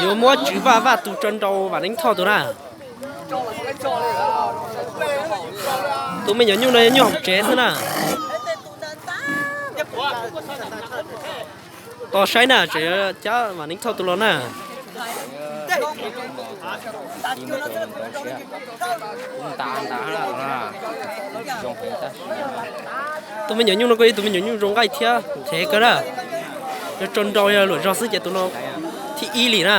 Yuav muab Tswv Vaj Vaj tus tso nrau Vam Neeb Thoj tus na. Tus me nyuam nyuj no yog nyuj hauv tsev xwb na. Tos saib na, tseem cab Vam Neeb Thoj tus los na. Tus me nyuam nyuj no kuj yog tus me nyuam nyuj zoo nqaij thiab ntxhov kawg na. Yog tso nrau yog luam zog xwb ces tus no thib ib li na.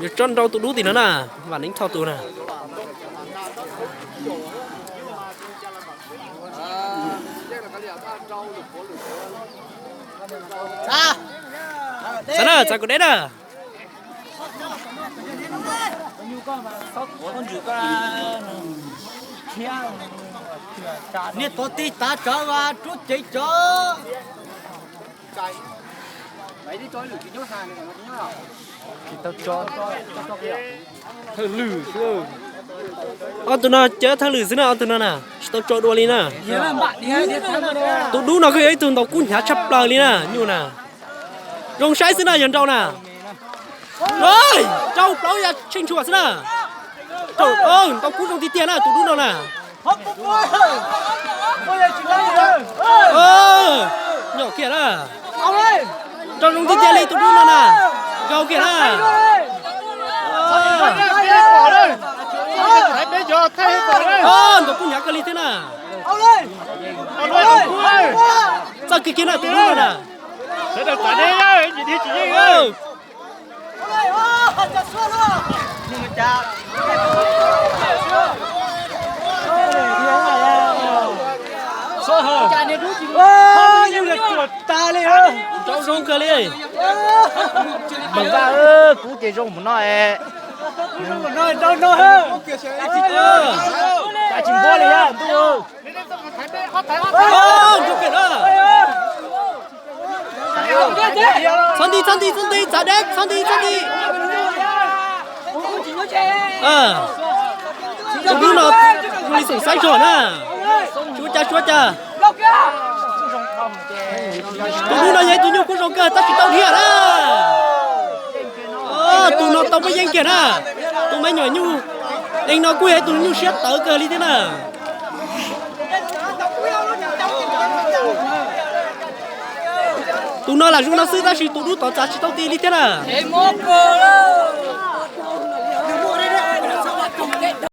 Yuav tso nrau tus dub tim no na, Vam Neeb Thoj tus na. Txav na, txav kuv deb na. Niag tuav tig tav tsawv as, rub cev tsawv. Ob tug no cawb thawj lwm xwb na, ob tug no na, tsis tau tso dua li na. Tus dub no kuj yog ib tug ntaus kub hnyav tshaj plaws li na, nyuj na. Zoo saib xwb na, yog nrau na. Rau plaub ya tsheej tshuam xwb na. Ntaus kub zoo tiag tiag na tus dub no na. Nyom kiag na. Nrau zoo tiag tiag li tus dub no na. Nkaug kiag na. Ntaus kub hnyav kawg li thiab na. Txawj kiag kiag na tus dub no na. Nrau zoo kawg li. Npawg Vaj, kub ces zoo mus no es. Cas tsis npuab li ntuj. Txhob nti, txhob nti, txhob nti, txav deb, txhob nti, txhob nti. Tus dub no zoo li xoom xaiv zog na. Suav cas, suav cas. Tus dub no yog ib tug nyuj kub zoo kawg tab sis tau dhia na. Tus no tau muaj yeej kiag na. Tus me nyuam nyuj ees no kuj yog ib tug nyuj siab tawv kawg li thiab na. Tus no lam zoo no xwb tab sis tus dub tod txav tsis tau ti li thiab na.